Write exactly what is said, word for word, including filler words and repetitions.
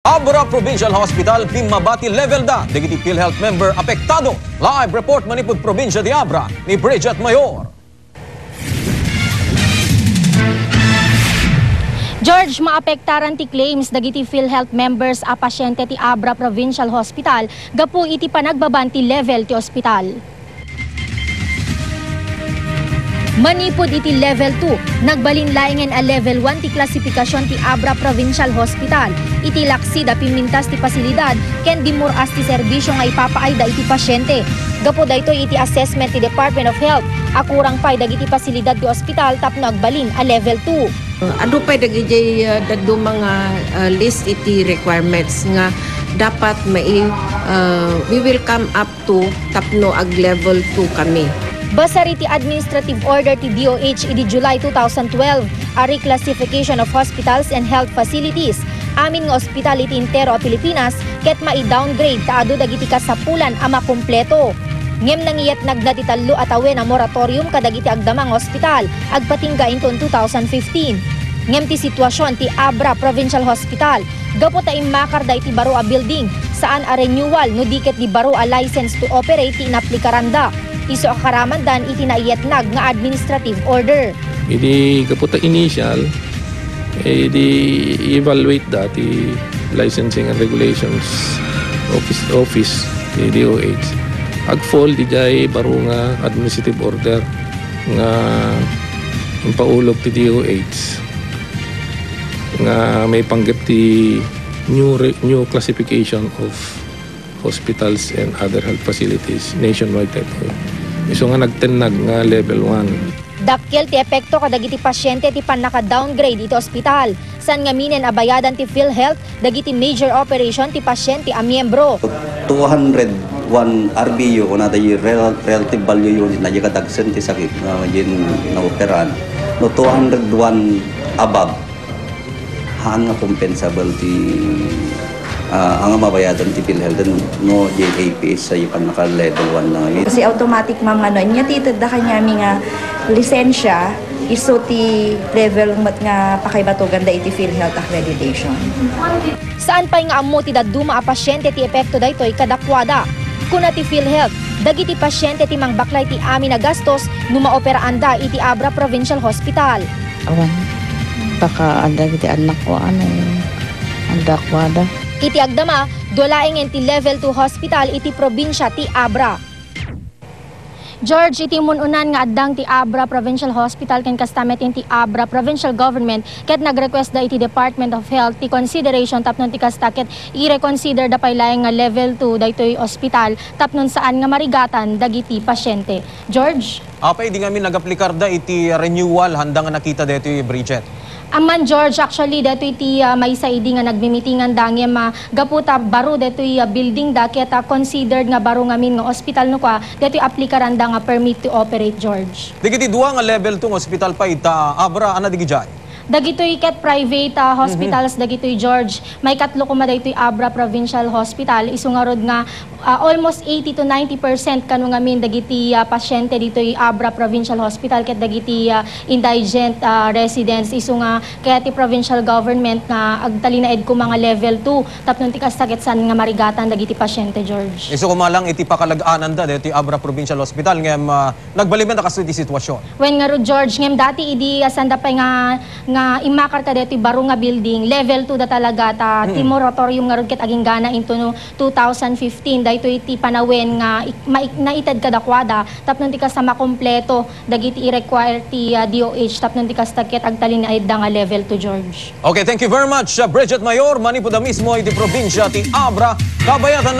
Abra Provincial Hospital, pimmaba ti level da dagiti PhilHealth member apektado. Live report manipud probinsya ti Abra ni Bridget Mayor. George, maapektaran ti claims dagiti PhilHealth members a pasyente ti Abra Provincial Hospital gapu iti panagbaban ti level ti ospital. Manipud iti level two, nagbalin laengen a level one ti klasipikasion ti Abra Provincial Hospital iti laksi da pimmintas ti pasilidad ken dimmur-as ti serbisio nga ipapaayda iti pasyente. Gapu daytoy iti assessment ti Department of Health a kurang pay dagiti pasilidad ti ospital tapno agbalin a level two. Adu pay dagiti, ah, dadduma nga, ah, list iti requirements nga dapat mai-, ah, we will come up to tapno ag-level two kami. Basar iti administrative order ti D O H idi July two thousand twelve, a reclassification of hospitals and health facilities, amin nga ospital iti entero a Pilipinas ket mai-downgrade ta adu dagiti kasapulan a makumpleto. Ngem nangiyatnagna ti tallo a tawen a moratorium kadagiti agdama nga ospital agpatingga inton two thousand fifteen. Ngem ti situasion ti Abra Provincial Hospital gapu ta immakarda iti baro a building, saan a renewal no di ket di baro a license to operate ti inaplikaranda. Isu a karamandan iti naiyatnag nga administrative order. Idi gapu ta initial, eh, di evaluate da ti Licensing and Regulations Office, Office ti D O H. Agfall dijay baro nga administrative order nga impaulog ti D O H nga maipanggep ti new re-, new classification of hospitals and other health facilities nationwide daytoy. Isu nga nagtennag nga level one. Dakkel ti epekto kadagiti pasyente ti pannaka-downgrade iti ospital. Saan ngaminen a bayadan ti PhilHealth dagiti major operation ti pasyente a miyembro. Two hundred one R V U, kuna tayo rel-, relative value unit na di kadagsen ti sakit nga din naoperan. No two hundred one above, haan nga compensable ti, ah, haan nga mabayadan ti PhilHealth no di A P H sa ipan naka level one na ngayon. Kasi automatic, ma'am, nga no, inya ti itedda kaniami nga lisensya, isu ti level met nga pakaibatugan da iti PhilHealth accreditation. Saan pay nga ammo ti dadduma a pasyente ti epekto daytoy kadakuada. Kuna ti PhilHealth, dagiti pasyente ti mangbaklay ti amin a gastos no maoperaanda iti Abra Provincial Hospital. Awan. Baka adda iti annakko, ano, adda kuada. Iti agdama, dua laengen ti level two hospital iti probinsia ti Abra. George, iti mun-unan nga addang ti Abra Provincial Hospital ken kasta met ti Abra Provincial Government ket nag-request da iti Department of Health ti consideration tapno ti kasta ket i-reconsider da pay laeng nga level two daytoy ospital tapno saan nga marigatan dagiti pasyente. George? Apay, idi ngamin nagaplikarda iti renewal, haan da nga nakita daytoy, Bridget? Amman, George, actually, daytoy ti, ah, maysa idi nga nagmimitingan da ngem, ah, gapu ta baro daytoy, ah, building da ket, ah, considered nga baro ngamin nga ospital no kua, daytoy aplikaran da nga permit to operate, George. Dagiti dua nga level two nga ospital pay ita Abra, ania dagiti? Dagitoy ket private, ah, hospitals dagitoy, George. Maikatlo koma daytoy Abra Provincial Hospital, isu ngarud nga, ah, almost eighty to ninety percent kano ngamin dagiti, ah, pasyente ditoy Abra Provincial Hospital ket dagiti, ah, indigent, ah, residents. Isu nga kayat ti provincial government nga agtalinaed koma nga level two tapno ti kasta ket saan nga marigatan dagiti pasyente, George. Isu koma lang iti pakalag-ananda ditoy Abra Provincial Hospital ngem, ah, nagbalin met a kastoy ti sitwasyon. Wen ngarud, George, ngem dati idi, ah, sanda pay nga, nga immakar kadaytoy baro nga building, level two da talaga ta ti moratorium ngarud ket aginggana into no two thousand fifteen, daytoy ti panawen nga ik-, maik-, naited kadakuada tapno ti kasta makompleto dagiti i-require ti, ah, D O H tapno ti kasta ket agtalinaedda nga level two, George. Okay, thank you very much, ah, Bridget Mayor, manipud a mismo iti probinsia ti Abra, kabayatan